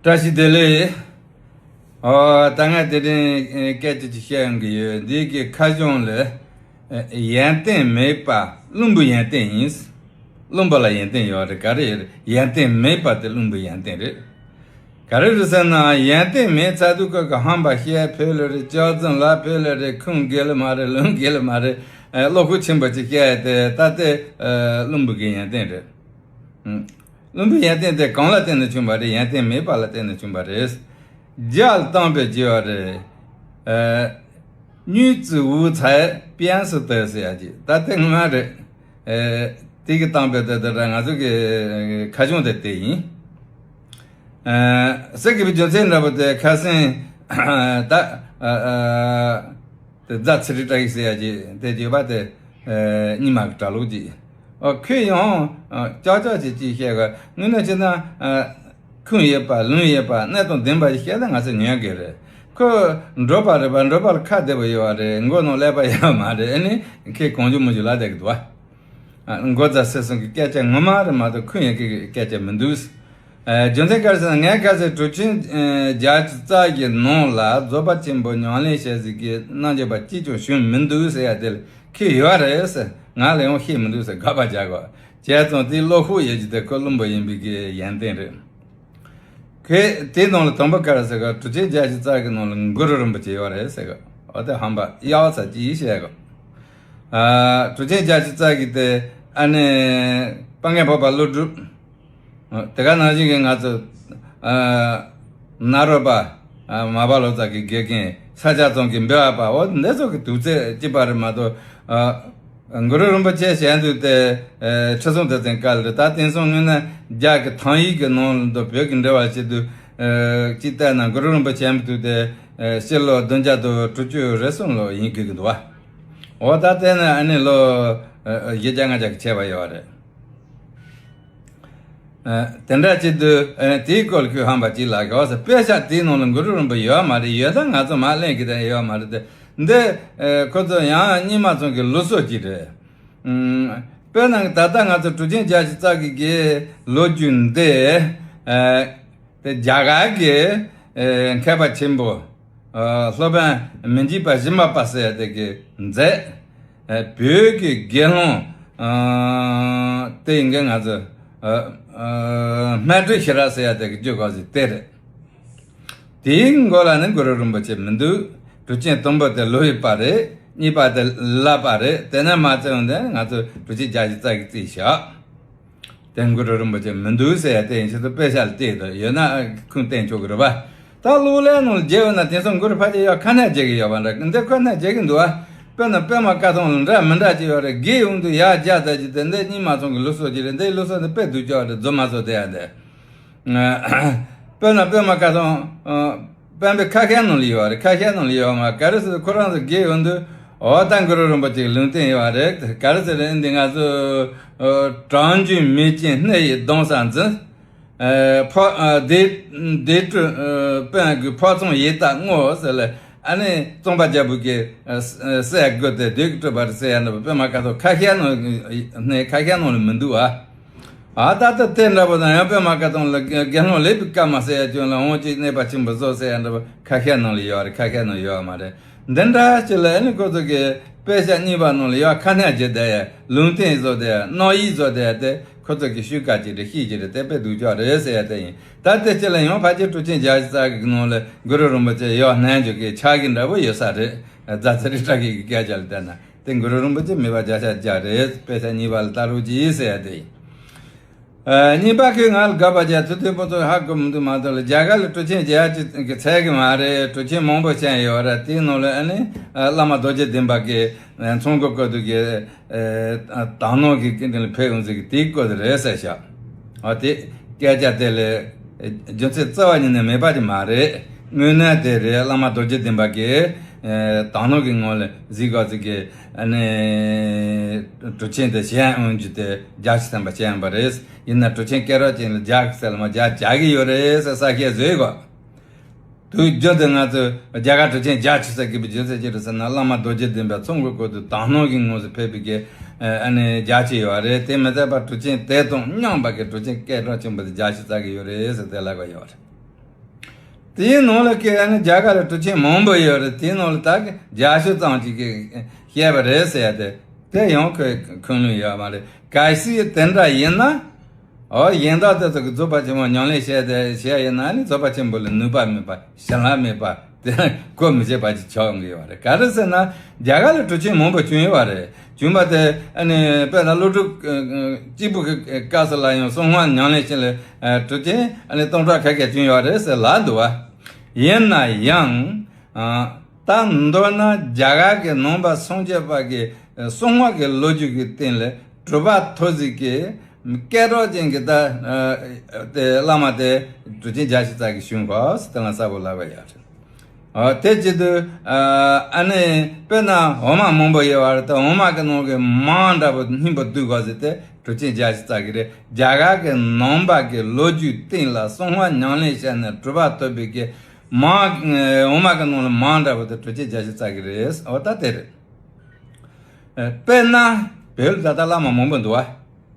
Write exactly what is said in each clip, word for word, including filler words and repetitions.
བཀྲ་ཤིས་བདེ་ལེགས། ཨོ། ད་ང་དེ་རིང་སྐད་ཆ་ཅིག་བཤད་ཡོང་གི་ཡོད། འདི་གི་ཁ་གཞུང་ལ། ཡོན་ཏན་མེད་པ་བླུན་པོའི་ཡོན་ཏན་ཡིན། བླུན་པོ་ལ་ཡོན་ཏན་ཡོད་རེད། ག་རེ་ཡོད་རེད། ཡོན་ཏན་མེད་པ་དེ་བླུན་པོའི་ཡོན་ཏན་རེད། ག་རེ་རེད་ཟེར་ན། ཡོན་ཏན་མེད་ཚར་དུས་ཁོ་གི་ཧམ་པ་བཤད་ཕོད་ལེ་རེད། སྐྱག་རྫུན་ལབ་ཕོད་ལེ་རེད། ཁུངས་དགོས་ལེ་མ་རེད། ལུང་དགོས་ལེ་མ་རེད། བློ་ཁོག་ཆེན་པོ་ཅིག་བཤད་དེ། ད་དེ་བླུན་པོ་གི་ཡོན་ཏན་རེད། བླུན་པོའི་ཡོན་ཏན་དེ་གང་ལ་བརྟེན་ནས་བྱུང་བ་རེད། ཡོན་ཏན་མེད་པ་ལ་བརྟེན་ནས་བྱུང་བ་རེད། རྒྱ་ལ་གཏམ་དཔེ་བྱས་པ་རེད། 女子无才便是德 ཟེར་ཡ་ཅིག་ད་དེ་སྔ་རེད། དེ་གི་གཏམ་དཔེ་དེ་དེ་ར་ང་ཚོ་གི་ཁ་གཞུང་དེ་དེ་ཡིན། ཟེར་གི་པའི་རྒྱུ་མཚན་འདྲ་པོ་དེ་ཁ་སང་ད། དེ་རྫ་ཚེ་རིང་བཀྲ་ཤིས་ཟེར་ཡ་ཅིག་དེ་བརྗོད་པ་དེ། རྙིང་མ་གི་གྲྭ་ལོག་ཅིག་ཨོ། ཁོས་ཡང་ཅག་ཅག་ཅིག་ཅིག་བཤད་ག་དངོས་གནས་བྱས་ན། ཁུངས་ཡོད་པ། ལུང་ཡོད་པ། གནད་དང་ལྡན་པ་ཞིག་བཤད་ན་ང་ཚོ་ཉན་གི་རེད། ཁོ་འགྲོ་པ་རེད་པ། འགྲོ་པ་ལ་ཁ་བདེ་པོ་ཡོད་པ་རེད། མགོ་ནང་ཀླད་པ་ཡོད་པ་མ་རེད། ཨ་ནི་ཁོས་གང་བྱུང་མང་བྱུང་ལབ་བསྡད་གི་འདུག་བ། མགོ་རྫ་ཚེ་རིང་གི་སྐད་ཆ་ངོ་མ་རེད་མ་གཏོགས་ཁུངས་ཡོད་ཀྱི་སྐད་ཆ་མི་འདུག་རྒྱུ་མཚན་ག་རེ་ཟེར་ན། ངས་ཁ་སང་གྲུབ་ཆེན་བརྒྱད་ཅུ་རྩ་བཞིའི་ནང་ལ་རྫོགས་པ་ཆེན་པོ་ཉམས་ལེན་བྱེད་ཟིག་གི་རྣམ་འགྱུར་བ་ཅིས་ཀྱང་བྱུང་མི་འདུག་ཟེར་ཡ་དེ་ལ་ཁོས་ཡོད་རེད་ཟེར། ང་ལ་ཡང་བཤད་མི་འདུག་ཟེར་དགག་པ་རྒྱག་གོ། བྱས་ཙང་དེའི་བློ་ཁོག་ཡོད་ཀྱི་དེ་ཁོ་བླུན་པོ་ཡིན་པའི་གི་ཡོན་ཏན་རེད། ཁོས་དེའི་ནང་ལ་དང་པོ་ག་རེ་ཟེར་ག་གྲུབ་ཆེན་བརྒྱད་ཅུ་རྩ་བཞིའི་ནང་ལ་གུ་རུ་རིན་པོ་ཆེ་ཡོད་རེད་ཟེར་ག་ཨོ་དེ་ཧམ་པ་གཡག་ཚ་ཅིག་བཤད་ག་གྲུབ་ཆེན་བརྒྱད་ཅུ་རྩ་བཞི་དེ་ཨ་ནི་དཔལ་ལྡན་འཕགས་པ་ཀླུ་སྒྲུབ། དེ་ག་ནང་བཞིན་གྱི་ང་ཚོ་ནཱ་རོ་པ། མར་པ་ལོ་ཙཱ་གི་དགེ་རྒན། ས་སྐྱ་རྫོང་གི་འབུལ་བ་པ། འོ་འདི་ཚོ་གི་དུས་ཚོད་གཅིག་པ་རེད་མ་གཏོགས། གུ་རུ་རིན་པོ་ཆེ་བྱས་དུས་དེ་ཁྲི་སྲོང་ལྡེ་བཙན་སྐབས་ལ་རེད། ད་དེང་སང་དངོས་གནས་རྒྱ་གི་ཐང་ཡིག་གི་ནང་དུ་བོད་ཀྱི་འགྲེལ་པ་བྱེད་དུས་གཅིག་བལྟས་ན་གུ་རུ་རིན་པོ་ཆེ་བྱས་དུས་དེ་ཕྱི་ལོ་བདུན་བརྒྱ་དང་དྲུག་ཅུ་རེ་གསུམ་ལོ་ཡིན་དགོས་ཀྱི་འདུག་བ། འོ་ད་བལྟས་ན་ཨ་ནི་ལོ་བཞི་བརྒྱ་ལྔ་བརྒྱ་གི་ཆད་པ་ཡོད་རེད། དེ་འདྲ་བྱེད་དུས་དེའི་སྐོར་ཁོས་ཧམ་པ་ཅིག་ལབ་གི་ཟེར། དཔེ་ཆ་དེའི་ནང་ལ་གུ་རུ་རིན་པོ་ཆེ་ཡོད་མ་རེད། ཡོད་ད་ང་ཚོ་མར་གླེང་གི་དེ་ཡོད་མ་རེད་དེ། འདི་ཁོ་ཚོ་ཡང་རྙིང་མ་ཚོ་གི་ལུགས་སྲོལ་ཅིག་རེད། དཔེར་ན་ད་ལྟ་ང་ཚོ་གྲུབ་ཆེན་བརྒྱད་ཅུ་རྩ་བཞི་གི་ལོ་རྒྱུས་འདི། དེ་རྒྱ་གར་གྱི་མཁས་པ་ཆེན་པོ། སློབ་དཔོན་མི་འཇིགས་པ་ཞིམ་པ་པ་ཟེར་ཡ་དེ་གིས་མཛད། བོད་ཀྱི་དགེ་སློང་། དེ་ཡིན་གྱི་ང་ཚོ་སྨད་སྤྲིན་ཤེས་རབ་ཟེར་ཡ་དེ་གིས་བརྗོད་དགོས་ཟིག་དེ་རེད། དེའི་མགོ་ལ་ནི་གུ་རུ་རིན་པོ་ཆེ་མི་འདུག་གྲུབ་ཆེན་དང་པོ་དེ་ལོ་ཡི་པ་རེད། གཉིས་པ་དེ་ལ་པ་རེད། དེ་ནས་མ་བརྩིས་ཡོང་དུས་ང་ཚོ་གྲུབ་ཆེན་བརྒྱད་ཅུ་རྩ་བཞི་བརྩིས་བཞག་དེ་གུ་རུ་རིན་པོ་ཆེ་མི་འདུག་ཟེར་ཡ་དེ་ཡིན་ཕྱིར་དུ་དཔེ་ཆ་ལ་བལྟས་དང་ཡོད་ན་ཁུངས་བསྟན་ཆོག་གི་རེད་པ། ད་གློག་ཀླད་ནང་ལ་མཇལ་ཡོང་ན་དེང་སང་གུ་རུ་ཕལ་ཆེར་ཡར་ཁ་ནས་མཇལ་གི་ཡོད་པ་འདྲ། འདི་ཁ་ནས་མཇལ་གི་འདུག་ཨ། དཔེར་ན་པད་མ་དཀར་ཐང་ལ་འདྲ་མི་འདྲ་ཅིག་ཡོད་རེད། བརྒལ་ཡོང་དུས་ཡར་རྒྱ་ད་ཅིག་དེ་འདི་རྙིང་མ་ཚང་གི་ལུགས་སྲོལ་ཅིག་རེད། འདིའི་ལུགས་སྲོལ་འདི་དཔེ་སྡུག་ཅག་རེད། རྫུན་མ་བཟོ་བསྡད་ཡ་འདི། དཔེར་ན་པད་མ་དཀར་ཐང་། པད་མའི་ཁ་ཤས་ནང་ལ་ཡོད་རེད། ཁ་ཤས་ནང་ལ་ཡོད་མ་ག་རེ་ཟེར། ཁོ་རང་ཚོ་བརྒལ་ཡོང་དུས་འོ་ད་གུ་རུ་རིན་པོ་ཆེ་གི་ལུང་བསྟན་ཡོད་རེད། ག་རེ་ཟེར་རེད། འདི་ང་ཚོ་གྲངས་ཅན་མེ་ལྕེ་སྣེ་ཡིས་གདུང་ས་འཛིན། ཕོ་དེ་དེ་སྤྲུལ་དཔོན་གྱི་ཕོ་ཚང་ཡི་དྭགས་བསྔོ་ཟེར་ལ། ཨ་ནི་གཙང་པ་རྒྱལ་པོ་གི་སྲས་དགུ་དེ་བདུད་ཀྱི་སྤྲུལ་པ་རེད་ཟེར་ཡ་འདྲ་པོ་པད་མ་དཀར་ཐང་ཁ་ཤས་ནང་སྣེ་ཁ་ཤས་ནང་ལ་མི་འདུག་ཨ། ཨ་ད་ལྟ་དེ་འདྲ་པོ་དང་ཡང་པད་མ་དཀར་ཐང་ལ་དགེ་སློང་ལེགས་པའི་བཀའ་མ་ཟེར་ཡ་ཅུང་ལ་འོང་ཅིག་གནས་པ་ཆེན་པོ་བཟོ་ཟེར་ཡ་འདྲ་པོ་ཁ་ཤས་ནང་ལ་ཡོད་རེད། ཁ་ཤས་ནང་ཡོད་མ་རེད། འདི་འདྲ་ཅིག་ལ་ཨ་ནི་ཁོ་ཚོ་གི་དཔེ་ཆ་རྙིང་པ་ནང་ལ་ཡོད་ཁ་ནས་བརྗེད་བསྡད་ཡ། ལུང་བསྟན་བཟོ་བསྡད་ཡ། རྣམ་དབྱེ་བཟོ་བསྡད་ཡ་དེ་ཁོ་ཚོ་གི་ཤུགས་དཀའ་ཅིག་རེད། ཤེས་ཅིག་རེད། དེ་དཔེ་སྡུག་ཅག་རེད་ཟེར་ཡ་དེ་ཡིན། ད་དེ་ཅིག་ལ་ཡང་ཕལ་ཆེར་གྲུབ་ཆེན་བརྒྱད་ཅུ་རྩ་བཞི་གི་ནང་ལ་གུ་རུ་རིན་པོ་ཆེ་ཡོད་སྣང་རྒྱུ་གི་ཆགས་ཀྱི་འདྲ་པོ་ཡོད་ས་རེད། རྫ་ཚེ་རིང་བཀྲ་ཤིས་ཀྱི་སྐད་ཆ་ལ་བལྟས་ན། དེ་གུ་རུ་རིན་པོ་ཆེ་མེད་པ་བརྒྱ་ཆ་བརྒྱ་རེད། དཔེ་ཆ་རྙིང་པ་ལ་ལྟ་རོགས་གྱིས་ཟེར་ཡ་དེ་ཡིན། ཨ། རྙིང་པ་ཁོས་ང་ལ་དགག་པ་བྱས། ཐུབ་བསྟན་ཕུན་ཚོགས་ཧ་གོ་མི་འདུག་མ་གཏོགས་ལ། རྒྱ་གར་ལ་གྲུབ་ཆེན་བརྒྱད་ཅུ་གི་ཚད་གི་མ་རེད། གྲུབ་ཆེན་མང་པོ་ཅན་ཡོད་རེད། དེའི་ནང་ལ་ཨ་ནི་ཨ། བླ་མ་རྡོ་རྗེ་གདན་པ་གི་ཨ། ཚོགས་འཁོར་སྐོར་དུ་གི་ཨ། དག་སྣང་གི་སྐྱིད་འདྲ་ལ་ཕེབས་ཡོང་ཟིག་གི་དེའི་སྐོར་དེ་རེད་ཟེར་ཤག་ཨ། དེ་སྐད་ཆ་དེ་ལ་རྒྱུ་མཚན་རྩ་བ་ཉིད་ནས་མེད་པ་དེ་མ་རེད། དངོས་གནས་དེ་རེད། བླ་མ་རྡོ་རྗེ་གདན་པ་གི་ཨ། དག་སྣང་གི་ངང་ལ་གཟིགས་དགོས་ཟིག་གི་ཨ་ནི་གྲུབ་ཆེན་དེ་གཞན་འོང་རྒྱུ་དེ་རྒྱ་ཆེ་ཐན་པ་ཅན་པ་རེད། ཡིན་ན་གྲུབ་ཆེན་སྐད་གྲགས་ཅན་ལ་རྒྱ་གི་སེལ་མ་རྒྱ་རྒྱ་གི་ཡོད་རེད་ཟེར་ས་སྐད་བཟོས་གོ། དུས་རྒྱུན་དུ་ང་ཚོས་རྒྱ་གར་གྲུབ་ཆེན་བརྒྱད་ཅུ་ཟེར་གི་པའི་རྒྱུ་མཚན་ཅི་རེད་ཟེར་ན། བླ་མ་རྡོ་རྗེ་གདན་པ་ཚོགས་འཁོར་སྐོར་དུ་དག་སྣང་གི་ངོས་སུ་ཕེབས་པའི་གི་ཨ་ནི་རྒྱ་ཆེ་ཡོད་རེད། དེ་མི་ཚད་པ་གྲུབ་ཆེན་དེ་དང་མཉམ་པ་གི་གྲུབ་ཆེན་སྐད་གྲགས་ཆེན་པོ་དེ་རྒྱ་ཆེ་ས་གི་ཡོད་རེད་ཟེར་དེ་ལབ་པ་ཡོད་རེད། དེའི་ནང་ལ་ཀྱི་ཨ་ནི་རྒྱ་གར་ལ་གྲུབ་ཆེན་མང་པོ་ཡོད་རེད། དེའི་ནང་ལ་ད་གི་བརྒྱད་ཅུ་ཙམ་ཅིག་གིས་བཤད་པ་རེད་ཟེར་ཡ་དེ། དེ་ཡང་ཁོས་ཁུངས་ལུང་ཡོད་མ་རེད། གལ་སྲིད་དེ་འདྲ་ཡིན་ན། ཨོ་ཡིན་ད་དེ་ཚོ་གི་རྫོགས་པ་ཆེན་པོ་ཉམས་ལེན་བྱས་ཏེ་བྱས་ཡིན་ན་ནི་རྫོགས་པ་ཆེན་པོ་ལ་ནུས་པ་མེད་པ་བྱིན་རླབས་མེད་པ་དེ་གོ་མི་ཆོད་པ་ཅིག་ཆགས་ཀྱི་ཡོད་རེད། ག་རེ་ཟེར་ན་རྒྱ་གར་ལ་གྲུབ་ཆེན་མང་པོ་བྱུང་ཡོད་རེད། བྱུང་བ་དེ་ཨ་ནི་དཔེར་ན་ཀླུ་སྒྲུབ་གཅིག་པུ་གི་སྐབས་སུ་ལ་ཡང་གསང་སྔགས་ཉམས་ལེན་བྱས་ལ་གྲུབ་ཆེན་ཨ་ནི་སྟོང་ཕྲག་ཁ་ཤས་བྱུང་ཡོད་རེད་ཟེར་ལབ་འདུག་བ། ཡིན་ན་ཡང་། ད་མདོར་ན་རྒྱ་གར་གྱི་ནང་པ་སངས་རྒྱས་པ་གི་གསང་སྔགས་ཀྱི་ལོ་རྒྱུས་ཀྱི་སྟེང་ལ་གྲུབ་པ་ཐོབ་ཟིག་གི་སྐད་གྲགས་ཅན་གྱི་ད་དེ་བླ་མ་དེ་གྲུབ་ཆེན་བརྒྱད་ཅུ་རྩ་གི་བྱུང་གོ་ཟེར་དེ་ལ་གསལ་པོ་ལབ་པ་ཡོད་རེད། དེ་བྱེད་དུས་ཨ་ནི་དཔེར་ན་འོ་མ་མང་པོ་ཡོད་པ་རེད། ད་འོ་མ་གི་ནང་གི་མར་འདྲ་པོ་སྙིང་པོ་བསྡུས་གོ་ཟེར་ཏེ་གྲུབ་ཆེན་བརྒྱད་ཅུ་རྩ་གི་རེད། རྒྱ་གར་གྱི་ནང་པ་གི་ལོ་རྒྱུས་སྟེང་ལ་གསང་སྔགས་ཉམས་ལེན་བྱས་ནས་གྲུབ་པ་ཐོབ་པའི་གི་མར། འོ་མ་གི་ནང་ལ་མར་འདྲ་པོ་དེ་གྲུབ་ཆེན་བརྒྱད་ཅུ་རྩ་གི་རེད། འོ་ད་དེ་རེད། དཔེར་ན་བོད་ལ་ད་ལྟ་བླ་མ་མང་པོ་འདུག་བ།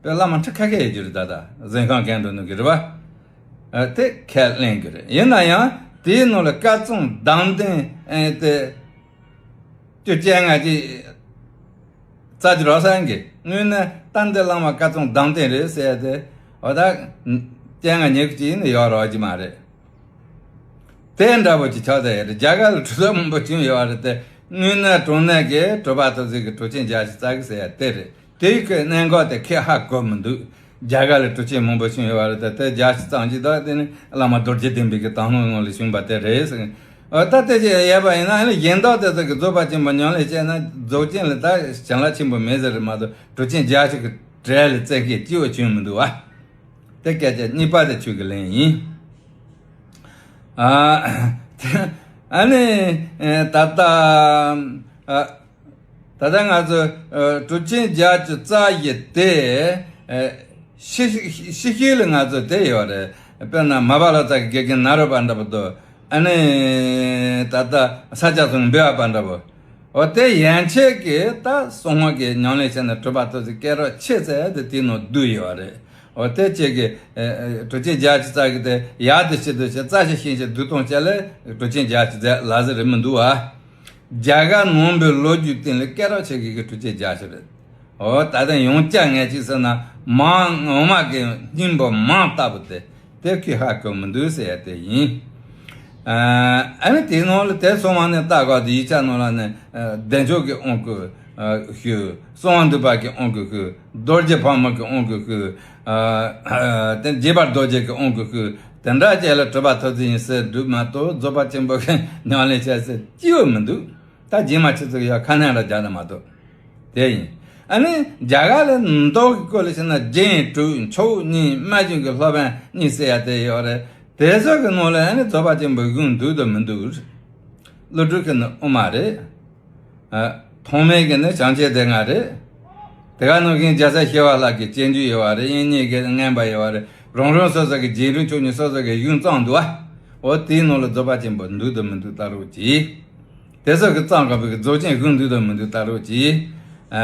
དཔེ་བླ་མ་ཁྲི་ཁ་ཁ་ཡོད་རྒྱུ་རེད། ད་ལྟ་གཟིམ་ཁང་གང་འགྲོ་ནུས་ཀྱི་རེད་བ། དེ་ཁས་ལེན་གྱི་རེད། ཡིན་ན་ཡང་དེའི་ནང་ལ་བཀའ་གཙང་གདམས་ལྡན་དེ་བཅུ་བཅོ་ལྔ་ཅིག་རྩ་རྒྱུ་རོགས་སངས་ཀྱི་དངོས་གནས་གཏན་བདེ་བླ་མ་བཀའ་གཙང་གདམས་ལྡན་རེད་ཟེར་ཏེ། འོ་ད་བཅོ་ལྔ་ཉེར་དགུ་ཅིག་ཡིན་ན་ཡོད་རོགས་ཀྱི་མ་རེད། དེ་འདྲ་པོ་ཅིག་ཆགས་བསྡད་ཡོད་རེད། རྒྱ་གར་ལ་གྲུབ་ཐོབ་མང་པོ་བྱུང་ཡོད་རེད་དེ། དངོས་གནས་དྲང་གནས་ཀྱི་གྲུབ་པ་ཐོབ་ཟིག་གི་གྲུབ་ཆེན་བརྒྱད་ཅུ་རྩ་གི་ཟེར་ཡ་དེ་རེད། དེའི་ཁོའི་གནད་འགག་དེ་ཁས་ཧ་གོ་མི་འདུག་རྒྱ་གར་ལ་གྲུབ་ཆེན་མང་པོ་བྱུང་ཡོད་པ་རེད་དེ། དེ་བརྒྱད་ཅུ་ཙམ་ཅིག་དག་དེ་ནི་བླ་མ་རྡོ་རྗེ་གདན་པའི་གི་དང་ལྷུང་ནང་ལ་བྱུང་བ་དེ་རེད་ཟེར། ཨ་ད་དེ་ཅིག་ཡོད་པ་ཡིན་ན་ཨ་ནི་གཞན་དག་དེ་ཚོ་གི་རྫོགས་པ་ཆེན་པོ་ཉམས་ལེན་བྱས་ན་རྫོགས་ཆེན་ལ་ད་བྱིན་རླབས་ཆེན་པོ་མེད་ཟེར་རེད་མ་གཏོགས་གྲུབ་ཆེན་བརྒྱད་ཅུ་གི་གྲས་ལ་བཙན་ཤེད་སྐྱེ་བོ་བྱུང་མི་འདུག་བ། དེ་སྐད་ཆ་གཉིས་པ་དེ་ཆོས་ཀྱི་ལན་ཡིན། ཨ་ཨ་ནི་ད་ལྟ་ཨ། ད་ལྟ་ང་ཚོ་ཨ་གྲུབ་ཆེན་བརྒྱད་ཅུ་རྩ་བཞི་དེ་ཨ་ཕྱི་ཕྱི་ཕྱི་ལ་ང་ཚོ་དེ་ཡོད་རེད། དཔེར་ན་མ་པ་ལོ་ཙཱ་གི་དགེ་རྒན་ནཱ་རོ་པ་འདྲ་པོ་དང་། ཨ་ནི་ད་ལྟ་ས་སྐྱ་སོང་འབུལ་བ་པ་འདྲ་པོ། འོ་དེ་ཡན་ཆད་ཀྱིས་ད་གསང་སྔགས་ཀྱི་ཉམས་ལེན་བྱས་ནས་གྲུབ་པ་ཐོབ་ཟིག་སྐད་གྲགས་ཆེ་ཚད་དེ་དེའི་ནང་བསྡུས་ཡོད་རེད། འོ་དེ་ཅིག་གི་ཨ་ཨ་གྲུབ་ཆེན་བརྒྱད་ཅུ་རྩ་གི་དེ་ཡག་དེ་ཆེད་དུ་བྱས་རྩ་ཆེ་ཤེས་ཆེ་བསྡུས་གཏོང་བྱས་ལ་གྲུབ་ཆེན་བརྒྱད་ཅུ་རྩ་ལབ་ཟེར་རེད་མི་འདུག་བ། རྒྱ་གར་ནང་པའི་ལོ་རྒྱུས་སྟེང་ལ་སྐད་གྲགས་ཆེ་གི་གི་གྲུབ་ཆེན་བརྒྱད་ཅུ་རེད། འོ་ད་ལྟ་ཡང་བསྐྱར་ངས་ཅིག་ཟེར་ན་མར་འོ་མ་གི་སྙིང་པོ་མར་ལྟ་བུ་དེ་དེ་ཁོས་ཧ་གོ་མི་འདུག་ཟེར་ཡ་དེ་ཡིན། ཨ་ནི་དེའི་ནང་ལ་དེ་སོང་བ་ནས་ལྟ་དགོས་དེ་ཡིག་ཆ་ནང་ལ་ནི་བདེ་མཆོག་གི་དབང་བསྐུར་ཞུ། གསང་བ་འདུས་པ་གི་དབང་བསྐུར་ཞུ། རྡོ་རྗེ་ཕག་མོ་གི་དབང་བསྐུར་ཞུ། ཨ་དེ་རྗེ་འབངས་རྡོ་རྗེ་གི་དབང་བསྐུར་ཞུ། དེ་འདྲ་བྱས་ལ་གྲུབ་པ་ཐོབ་ཚུལ་ཡིན་ཟེར་འདུག་མ་གཏོགས་རྫོགས་པ་ཆེན་པོ་གི་ཉམས་ལེན་བྱས་ཟེར་སྐྱིད་པོ་མི་འདུག་ད་རྗེས་མ་ཆུ་ཚོད་ཡག་ཁ་ནང་ལ་རྒྱག་ན་མ་གཏོགས། དེ་ཡིན། ཨ་ནི་རྒྱ་གར་ལ་མདོ་གི་སྐོར་ལ་བཤད་ན་རྒྱན་དྲུག་མཆོག་གཉིས་རྨད་བྱུང་གི་སློབ་དཔོན་གཉིས་ཟེར་ཡ་དེ་ཡོད་རེད། དེ་ཚོ་གི་ནང་ལ་ཨ་ནི་རྫོགས་པ་ཆེན་པོ་བཞུགས་འདུག་དང་མི་འདུག་ཀླུ་སྒྲུབ་ཀྱི་ནི་དབུ་མ་རེད། ཨ་ཐོག་མའི་གི་ནི་བྱང་ཆེན་སྡེ་ལྔ་རེད། དེ་ག་ནང་བཞིན་རྒྱལ་སྲས་ཞི་བ་ལྷ་གི་སྤྱོད་འཇུག་ཡོད་པ་རེད། དབྱིག་གཉེན་གྱི་མངོན་པ་ཡོད་པ་རེད། རང་རང་སོ་སོ་གི་རྗེས་འབྲིང་ཆོས་གཉིས་སོ་སོ་གི་གཞུང་བརྩམས་འདུག་བ། འོ་དེའི་ནང་ལ་རྫོགས་པ་ཆེན་པོ་འདུག་དང་མི་འདུག་ལྟ་རོགས་གྱིས། དེ་ཚོ་གི་བརྩམས་དགོས་པའི་རྫོགས་ཆེན་དགུ་འདུག་དང་མི་འདུག་ལྟ་རོགས་གྱིས། ཨ་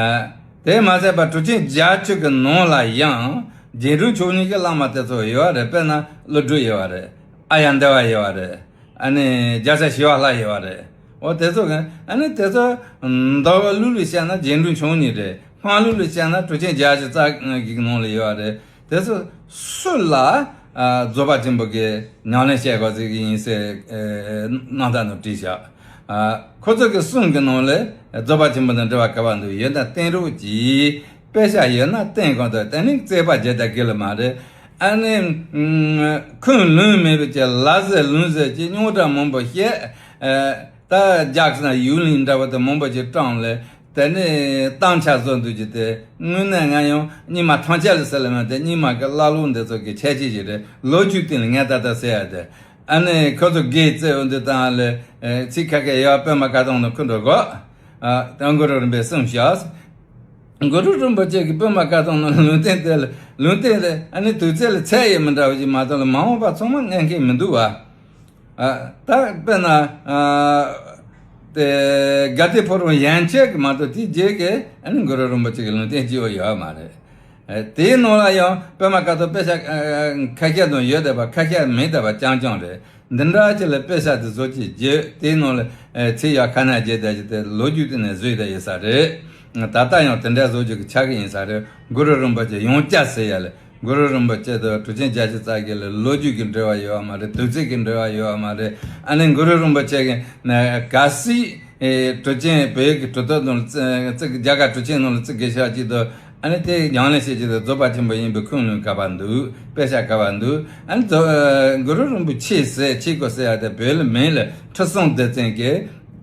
དེ་མ་ཟད་པ་གྲུབ་ཆེན་བརྒྱད་ཅུ་གི་ནང་ལ་ཡང་རྗེས་འབྲིང་ཆོས་གཉིས་ཀྱི་བླ་མ་དེ་ཚོ་ཡོད་པ་རེད། དཔེར་ན་ཀླུ་སྒྲུབ་ཡོད་པ་རེད། ཨཱརྱ་དེ་བ་ཡོད་པ་རེད། ཨ་ནི་རྒྱལ་སྲས་ཞི་བ་ལྷ་ཡོད་པ་རེད། འོ་དེ་ཚོ་གི་ཨ་ནི་དེ་ཚོ་མདོ་ལུགས་ལ་བཤད་ན་རྗེས་འབྲིང་ཆོས་གཉིས་རེད། སྔགས་ལུགས་ལ་བཤད་ན་གྲུབ་ཆེན་བརྒྱད་ཅུ་རྩ་གི་ནང་ལ་ཡོད་པ་རེད། དེ་ཚོ་སུ་ལ་ཨ་རྫོགས་པ་ཆེན་པོ་གི་ཉམས་ལེན་བྱེད་དགོས་ཟེར་གི་ཡིན་ཟེར་ཨེ་རྣམ་ཐར་ནང་བྲིས་བཞག་ཨ་ཁོ་ཚོ་གི་གསུང་གི་ནང་ལ་རྫོགས་པ་ཆེན་པོ་དང་འབྲེལ་བ་ག་པར་འདུག་ཡོད་ན་བསྟན་རོགས་གྱིས། དཔེ་ཆ་ཡོད་ན་བསྟན་དགོས་འདུག་དེ་ནི་རྩོད་པ་བརྒྱབ་ད་དགེ་ལ་མ་རེད། ཨ་ནི་ཁུངས་ལུང་མེད་པའི་ཅིག་ལབ་ཟེར་ལུང་ཟེར་ཅིག་རྙོག་དྲ་མང་པོ་བཤད། ཨ་ད་རྒྱག་ན་ཡུལ་ལུང་འདྲ་བ་དང་མང་པོ་ཅིག་བཀྲམ་ལས། དེ་ནས་གཏམ་ཆ་བཟོ་འདུག་ཅིག་དེ་དངོས་གནས་ང་ཡང་རྙིང་མ་ཐམས་ཅད་ལ་ཟེར་ལ་མེད་དེ། རྙིང་མ་གི་བླ་ལུགས་འདི་ཚོ་གི་ཁྱད་ཆོས་ཅིག་རེད། ལོ་རྒྱུས་སྟེང་ལ་ངས་ད་ལྟ་ཟེར་ཡ་དེ། ཨ་ནི་ཁོ་ཚོ་དགེ་རྩེ་འོ་འདི་དང་ལས་ཚིག་ཁ་ཁ་ཡ་པད་མ་དཀར་སྟོང་ནང་ཁུ་འགྲོ་གོ་ཨ་དང་གུ་རུ་རིན་པོ་ཆེ་གསུངས་ཤག་གུ་རུ་རིན་པོ་ཆེ་གིས་པད་མ་དཀར་སྟོང་ནང་ལུང་བསྟན་དེ་ལ་ལུང་བསྟན་དེ་ཨ་ནི་དུས་ཚོད་ལ་ཚད་ཡོད་མི་འདྲ་བ་ཞིག་མ་གཏོགས་ལ་མ་འོངས་པ་ཚང་མ་ངེས་མཁན་མི་འདུག་བ། ཨ་ད་དཔེར་ན་ཨ་དེ་དགའ་ལྡན་ཕོ་བྲང་ཡན་ཆད་ཀྱི་མ་གཏོགས་དེའི་རྗེས་ཀྱི་ཨ་ནི་གུ་རུ་རིན་པོ་ཆེ་གི་ལུང་བསྟན་སྐྱེ་བོ་ཡོད་མ་རེད། དེའི་ནང་ལ་ཡང་པད་མ་དཀར་ཐོག་དཔེ་ཆ་ཁ་ཤས་དང་ཡོད་བསྡད་པ་ཁ་ཤས་མེད་བསྡད་པ་རྐྱང་རྐྱང་རེད། འདི་འདྲ་ཅིག་ལ་དཔེ་ཆ་དེ་བཟོ་ཅིག་བརྗེ་དེའི་ནང་ལ་ཚིག་ཡག་ཁ་ནས་བརྗེ་བསྡད་ཅིག་དེ་ལོ་རྒྱུས་དེ་ནས་བཟོས་བསྡད་ཡོད་ས་རེད། ད་ལྟ་ཡང་དེ་འདྲ་བཟོ་རྒྱུ་གི་ཆགས་ཀྱི་ཡིན་ས་རེད། གུ་རུ་རིན་པོ་ཆེ་ཡང་བསྐྱར་ཟེར་ཡ་ལ་གུ་རུ་རིན་པོ་ཆེ་དང་གྲུབ་ཆེན་རྒྱལ་སྲས་རྩ་རྒྱན་ལ་ལོ་རྒྱུས་ཀྱི་འབྲེལ་བ་ཡོད་པ་མ་རེད། དུས་ཚིགས་ཀྱི་འབྲེལ་བ་ཡོད་པ་མ་རེད། ཨ་ནི་གུ་རུ་རིན་པོ་ཆེ་གི་གལ་སྲིད་གྲུབ་ཆེན་བོད་ཀྱི་གྲུབ་ཐོབ་ནང་ལ་བརྩི་རྒྱ་གར་གྲུབ་ཆེན་ནང་ལ་བརྩི་དགོས་ཤག་ཅིག་དང་། ཨ་ནི་དེ་ཉམས་ལེན་བྱེད་ཀྱི་དང་རྫོགས་པ་ཆེན་པོ་ཡིན་པའི་ཁུངས་ལུང་ག་པར་འདུག་དཔེ་ཆ་ག་པར་འདུག་ཨ་ནི་རྫོགས་གུ་རུ་རིན་པོ་ཆེ་ཟེར་ཆེ་གོ་ཟེར་ཡ་དེ་བོད་ལ་མིང་ལ་ཁྲི་སྲོང་ལྡེ་བཙན་གྱི་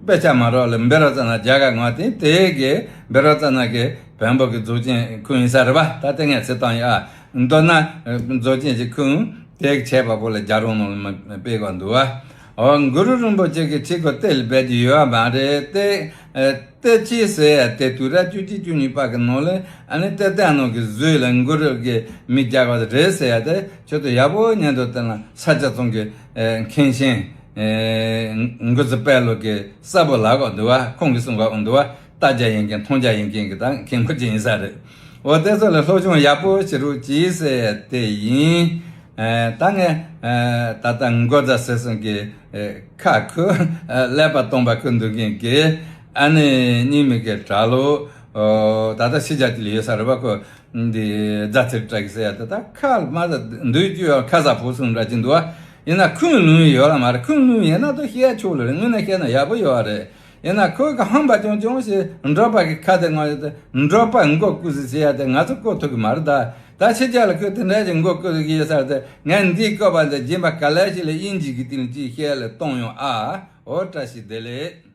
དཔེ་ཆ་མ་རག་ལ་འབད་རོགས་ཙ་ན་རྒྱ་གར་ངོ་དེ་དེ་གི་འབད་རོགས་ཙ་ན་གི་བོན་པོ་གི་རྫོགས་ཆེན་ཁུངས་ཡིན་ས་རེད་པ། ད་དེ་ངས་ཚིག་བཏང་ཡ་མདོར་ན་རྫོགས་ཆེན་གྱི་ཁུངས་དེ་གི་བྱས་པ་པོ་ལ་རྒྱལ་རོང་ནང་ལ་མ་སྤེལ་ག་འདུག་བ། འོ་གུ་རུ་རིན་པོ་ཆེ་གི་ཆེ་གོ་དེ་ལ་འབད་ཀྱི་ཡོད་པ་མ་རེད་དེ། ཏེ་ཆི་ཟེར་ཡ་དེ་དུས་རབས་བཅུ་གཅིག་བཅུ་གཉིས་པ་གི་ནང་ལ་ཨ་ནི་ཏེ་ཏེ་ནང་གི་བཟོས་ལ་གུ་རུ་གི་མིང་རྒྱག་པ་རེད་ཟེར་ཡ་དེ་ཁྱོད་ཚོ་ཡག་པོ་ཉན་དུ་བསྟན་ལ་ས་སྐྱ་རྫོང་གི་མཁན་ཆེན་འགོ་ཚུགས་པའི་ལོ་གི་གསར་བུ་ལགས་གོ་འདུག་བ། ཁོང་གིས་གསུང་ག་འོང་འདུག་བ། ལྟ་རྒྱ་ཡིན་མཁན་མཐོང་རྒྱ་ཡིན་མཁན་གི་ད་མཁན་པོ་ཅིག་ཡིན་ས་རེད། འོ་དེ་ཚོ་ལ་སློབ་སྦྱོང་ཡག་པོ་བྱེད་རོགས་གྱིས་ཟེར་ཡ་དེ་ཡིན། ད་ངས་ད་ལྟ་མགོ་རྫ་ཟེར་སོང་གི་ཁ་ཁུ་ཀླད་པ་སྟོང་པ་ཁུ་འདུག་མཁན་གི་ཨ་ནི་རྙིང་མའི་གི་གྲྭ་ལོ། ད་ལྟ་ཕྱི་རྒྱལ་གྱི་ལ་ཡོད་ས་རེད་པ། ཁོ་འདི་རྫ་ཚེ་རིང་གྲགས་ཀྱི་ཟེར་ཡ་ད་ད་ཁ་མ་ད་འདུག་རྒྱུ་ཡོད། ཁ་ཟ་ཕོ་སུན་འདྲ་ཅིག་འདུག་ཨ། ཡིན་ན་ཁུངས་ལུང་ཡོད་ལ་མ་རེད། ཁུངས་ལུང་ཡིན་ན་ད་ཤེས་ཡ་ཆོག་ལ་རེད། དངོས་གནས་བཤད་ན་ཡག་པོ་ཡོད་རེད། ཡིན་ན་ཁོ་གི་ཧམ་པ་ཅུང་ཅུང་ཞིག་འབྲོག་པ་གི་ཁ་དེ་ངོ་ཡོད་དེ་འབྲོག་པ་མགོ་བཀུག་ཟིག་ཟེར་ཡ་དེ་ང་ཚོ་བཀོད་ཐུབ་གི་མ་རེད་ད། ད་ཕྱི་རྒྱལ་ལ་ཁོས་དེ་འདྲ་ཞིག་མགོ་བཀུག་གི་ཡོད་ས་རེད་དེ། ངས་འདིའི་བཀོད་པ་འདི་སྦྱིན་པ་ག་ལེ་ཞིག་ལ་དབྱིན་ཇི་གི་སྟེང་ལ་ཅིག་བཤད་ལ་གཏོང་ཡོང་ཨ། འོ་བཀྲ་ཤིས་བདེ་ལེགས།